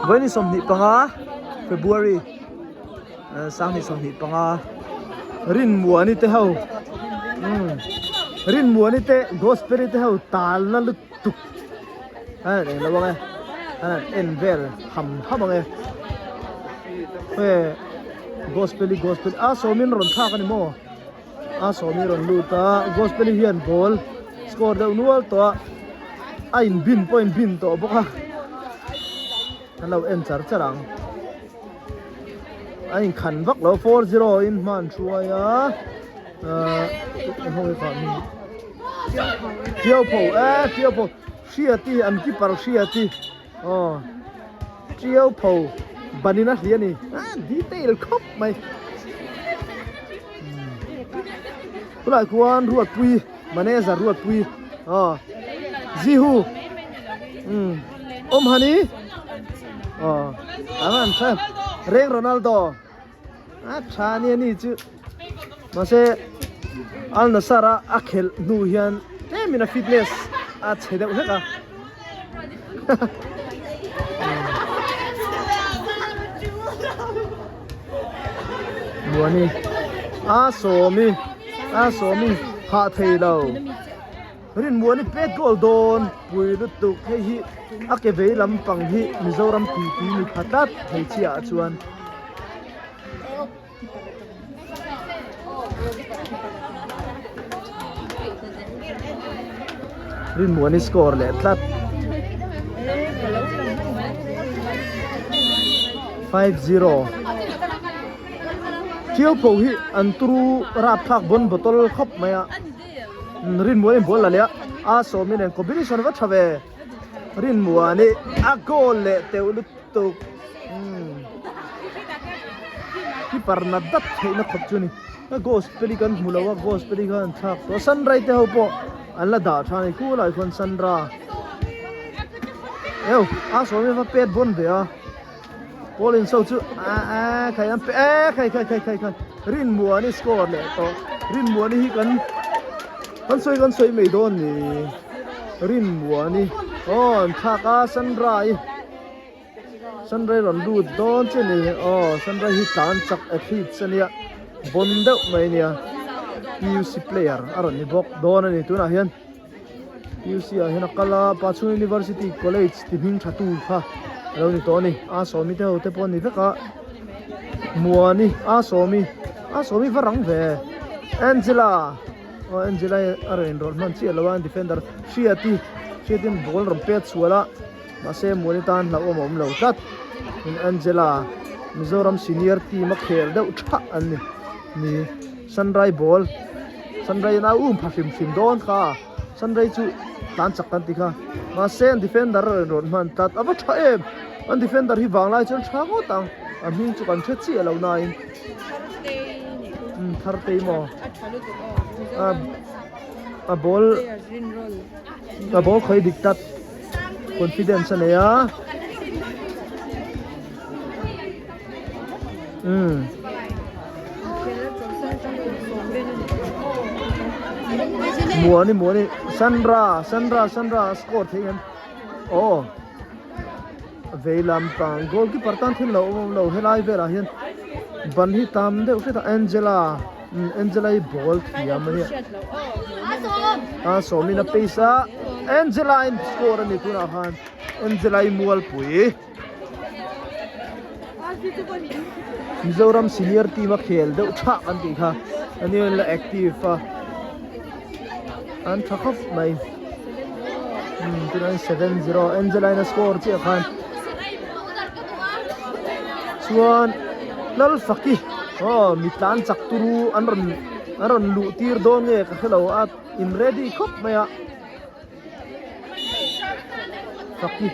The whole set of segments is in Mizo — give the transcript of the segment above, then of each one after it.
Vawiin 25 February sanghnih 25 Rinmuani te ho umm Rinmuani te Gospel te ho talna lutuk a han eng lo ang e an han en vel ham ham ang e he Gospel hi Gospel a sawmin rawn thlak a ni maw. A sawmi rawn lut a gospel hian ball score deuh nual tawh a a in bin pawh a in bin tawh bawk a an lo en char char ang a inkhan vak lo 4-0 in hma an hruai a ahh Tiau pho e Tiau pho Hriati an keeper Hriati aw Tiau pho banin a hli a ni ah detail khawp mai khulai khuan Ruatpui manager Ruatpui aw Zihu umm awm hani aw ang an tha Reng Ronaldo a tha a nia ni chu mahse Al Nassr a a khelh hnu hian tlemin a fitness a chhe deuh hlek a Muani a sawmi a sawmi hah thei lo Rinmuani pet goal dawn pui lutuk hei hi a ke vei lampang hi Mizoram titi ni pha tlat hmeichhia ah chuan. Rinmuani score leh tlat 5-0 Thiau pho hi an turu rapthlak bawn bottle khawp mai a Rinmuani ball la leh a a sawmin eng combination va tha ve Rinmuani a goal leh teuh lutuk. Keeper na dat theihna khawp chu a ni a gospel hi kan hmu lo a gospel hi khan an thlak tawh a sunray te ho pawh an la dah tha a ni khulai khuan sunra eu a sawm hi a va pet bawn ve a ball in so chu a a khai an pe e khai khai khai khai khai Rinmuani score leh tawh Rinmuani hi kan kan sawi kan sawi mai dawn ni Rinmuani aw an thlak a sunray. Sunray rawn lut dawn che ni aw Sunray hi tlan chak athletes a nia bawn deuh mai a nia PUC player a rawn ni bawk dawn a ni tunah hian PUC ah hian a kal a Pachhung University College ti hming tha tu kha a lo ni tawh a ni a sawmi te ho te pawh a ni vek a Muani a sawmi a sawmi va rang ve Angela aw Angela hi a rawn inrawlh hman chiah lo a defender Hriati Hriatin ball rawn pet sual a. Mahse Muani tan hlauhawm a awm lo tlat. In Angela Mizoram senior team a khel deuh thah an ni. Ni Sunray ball Sunray in a um pha hrim hrim dawn kha. Sunray chu tlan chak kan ti kha. Mahse an defender a rawn rawn hman tlat. A va tha em! An defender hi vanglai chuan tha ngawt ang. A hming chu kan hre chiah lo nain. Umm Thartei maw? A ball a ball khawi dik tlat. Confidence a nei a umm Muani Muani Sandra Sandra Sandra a score thei em aw vei lampang goalkeeper tan thil lo awm awm lo helai velah hian ban hi tam deuh hret a Angela umm Angela hi ball thiam a nia a sawmin a pace a Angela in score a ni tunah khan Angela i mualpui Mizoram senior team a khel deuh thah kan tih kha ani an la active a an tha khawp mai umm tunah hian 7-0 Angela in a score chiah khan chuan Lalfaki aw mi tlan chak turu an rawn an rawn luh tir dawn nge ka hrelo a in ready khawp mai a Faki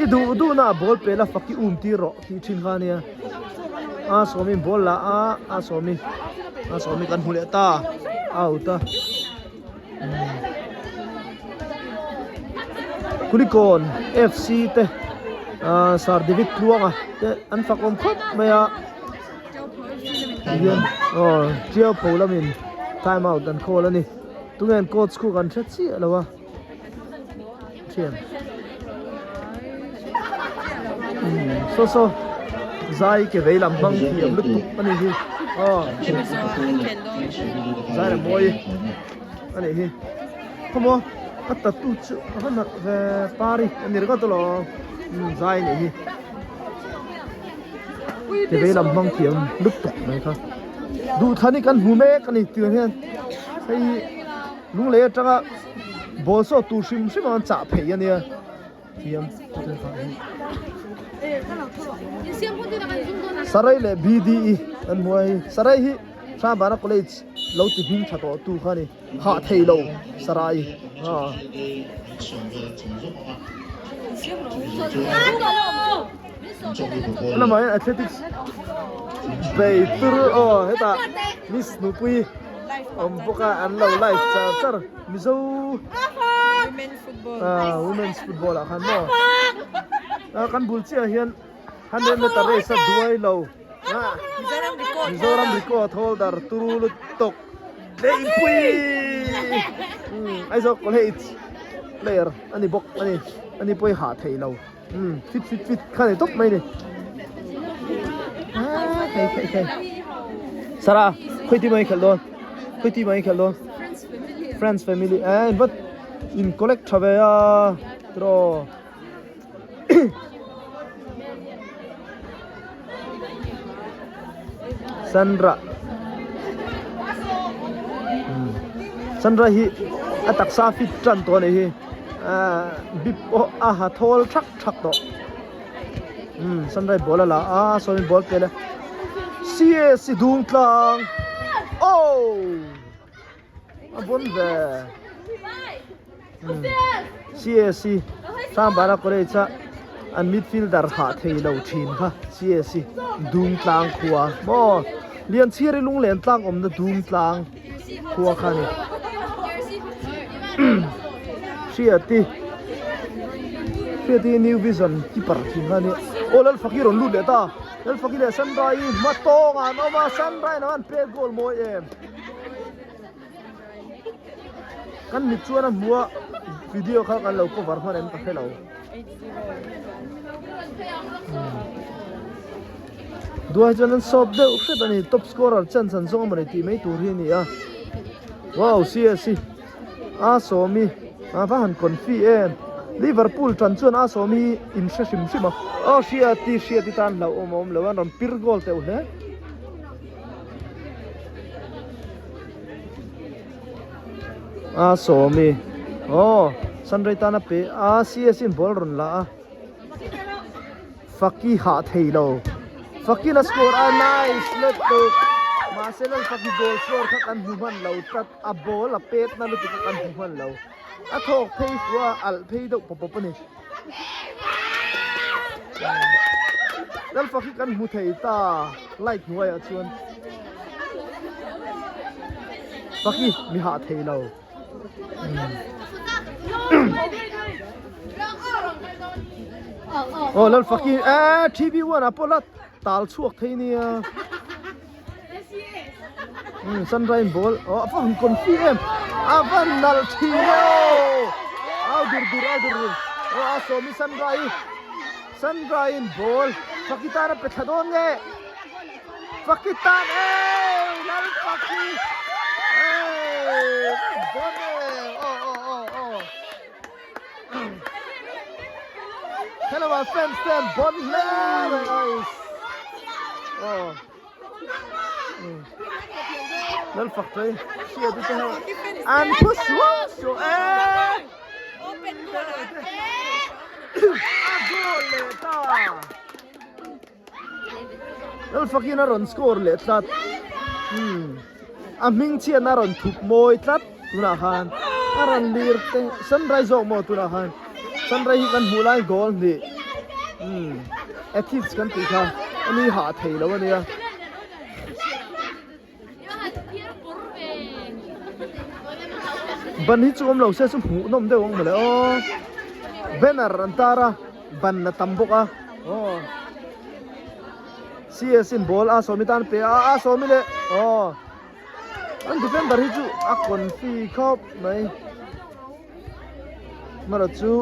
i duh duh na a ball pel a Faki um tir rawh tih thin kha ania a sawmi ball la a a sawmi a sawmi kan hmu leh ta out a Kulikawn FC te ah Sir David Tluanga te an fak awm khawp mai a tihian aw Tiau pho lamin time out an call a ni tunge an coach khu kan hre chiah lo a thian. Saw saw zai ke vei lam hmang thiam lutuk a nih hi aw zai la mawi a nih hi khawmaw a tattoo chu a va nalh ve pari a ni ringawt alawm umm zai a nih hi ke vei lam hmang thiam lutuk mai kha duhthlan hi kan hmu mek a ni tiang hian hei hi lunglei atanga ball saw tur hrim hrim a an chah phei a nia. Thiam Sarai leh BDE an hmu a hei Sarai hi Hrambana College lo ti hming tha tawh tu kha a ni hah thei lo Sarai a. Lamah hian athletics bei tur aw hetah Miss Nupui awm bawk a an lo live char char Mizo Ah women's football ah khan maw ah kan bul chiah hian 100 meter race a duai lo ah Mizoram record holder turu lutuk Tleipui umm Aizawl college player a ni bawk a ni a ni pawh hi hah thei lo umm fit fit fit kha ni tawp mai a ni ah thei thei thei Sarah khawi ti mai khelh dawn khawi ti mai khelh dawn Friends family eh in va in collect tha ve a tiraw Sandra Sandra hi a taksa fit tan tawh a nih hi ah bip pawh a ha thawl thak thak tawh umm Sandra hi ball a la a sawn ball pel a C_A_C dung tlang oh. A vawn ve. CAC Hrambara College a an midfielder hah thei lo thin kha CAC Dungtlang khua maw Lianchhiari lunglen tlang awmna Dungtlang khua kha a ni. Hriati Hriati New Vision keeper thin kha a ni. Aw Lalfaki rawn lut leh ta. Lalfaki leh Sandra-i hma tawngah an awm a Sandra-in a han pet goal mawi em. Kan mit chuan a hmu a video kha kan lo cover hman em ka hre lo. Duai chuan an sawp deuh hret a ni top scorer chance an zawng amawni tih mai tur hi a ni a. Wow CSC a sawmi a va han confi em Liverpool tan chuan a sawmi in hre hrim hrim a. Aw hriati hriati tan hlauhawm a awm lo a an rawn pir goal teuh hle. A sawmi aw sunray tan a pe a C_S in ball rawn la a faki hah thei lo faki la score a nice let tuk mahse lal faki ball score kha kan hmu hman lo tlat a ball a pet na lutuk a kan hmu hman lo a thawk phei fua a alh phei deuh pawp pawp a ni. Lalfak hi kan hmu thei ta light hnuaiah chuan fak hi mi hah thei lo aw Lalfak hi eh tv1 ah pawh la tal chhuak thei nia. Umm sunrise ball aw a va han confi em a va nalh thin e aw au dur dur au dur dur aw a sawmi sunrise sunrise in ball Pakitan a pe thla dawn nge Pakitan ei lal Paki ei bon e aw aw aw aw hello fans te an bon hle mai aw. Lal fak phei hria te te ho an phu suau suau e a goal leh ta Lal fakin a rawn score leh tlat hmm a hming chhiatna a rawn thup mawi tlat tunah khan a rawn lir te sunrise zawk maw tunah khan sunrise hi kan hmuh lai goal hnih hmm athletes kan tih kha a ni hah thei lo a nia. Ban hi chu awm lo se chu hmuh nawm deuh ang mawle aw banner an tar a ban a tam bawk a aw. CS in ball a sawmi tan pe a a sawmi leh aw an defender hi chu a confi khawp mai mara chu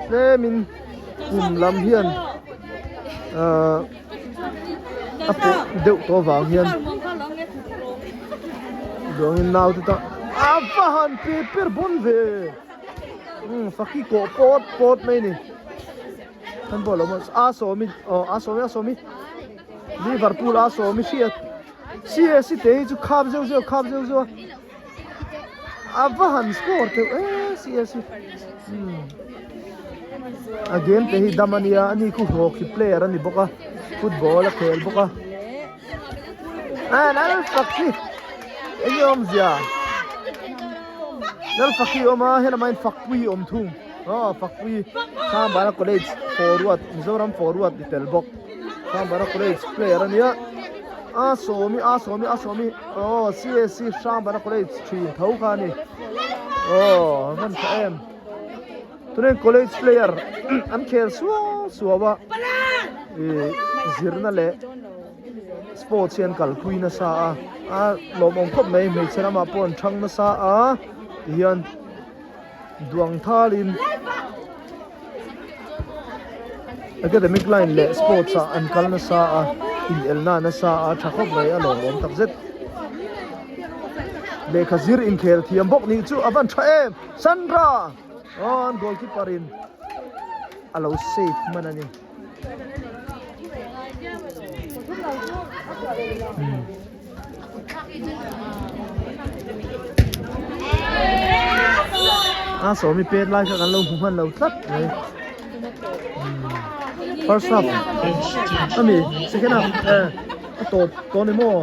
tlemin kum lam hian. Ahh a pawh deuh tawh avang hian duangin naute tan a va han pe per bawn ve umm faki kawh pawt pawt mai a ni khan pawh a lo a sawmi aw a sawmi a sawmi Liverpool a sawmi hriat CAC te hi chu khap zeuh zeuh khap zeuh zeuh a a va han score teuh e CAC umm a game te hi dam a nia ani khu hockey player a ni bawk a football a khel bawk a ah Lalfaki eng nge awmzia Lalfaki a awm a helama hian Fakpui a awm thung aw Fakpui Sangbana college forward Mizoram forward ni tel bawk. Sangbara College player a nia a sawmi a sawmi a sawmi aw CAC Sangbara College thin tho kha a ni aw a van tha em tunah college player an khel suau suau a ih zirna leh sports hi an kalpui nasa a a lawmawm khawp mai hmeichhe lamah pawh an thang nasa a tihian. Duang thalin academic line leh sports ah an kal nasa a inelna nasa a tha khawp mai a lawmawm tak zet lehkha zir inkhel thiam bawk nih chu a van tha em Sandra aw an goalkeeper in a lo save hman a ni. A sawmi pet lai kha kan lo hmu hman lo tlat mai first half ami second half eh a tawp tawh ni maw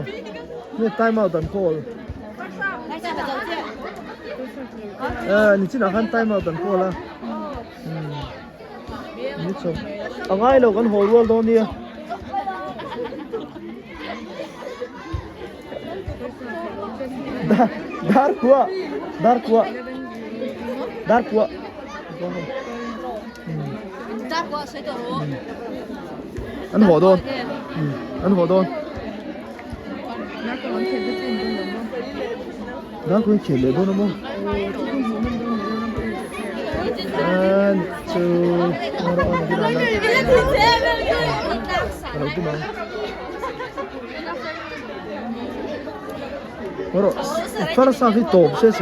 nge time out an call eh nichinah khan time out an call a. Ni chho a ngai lo kan haw rual dawn nia dar kua dar kua dar kua an haw dawn an haw dawn Dar kua khel leh dawn a maw an chu first half hi tawp se.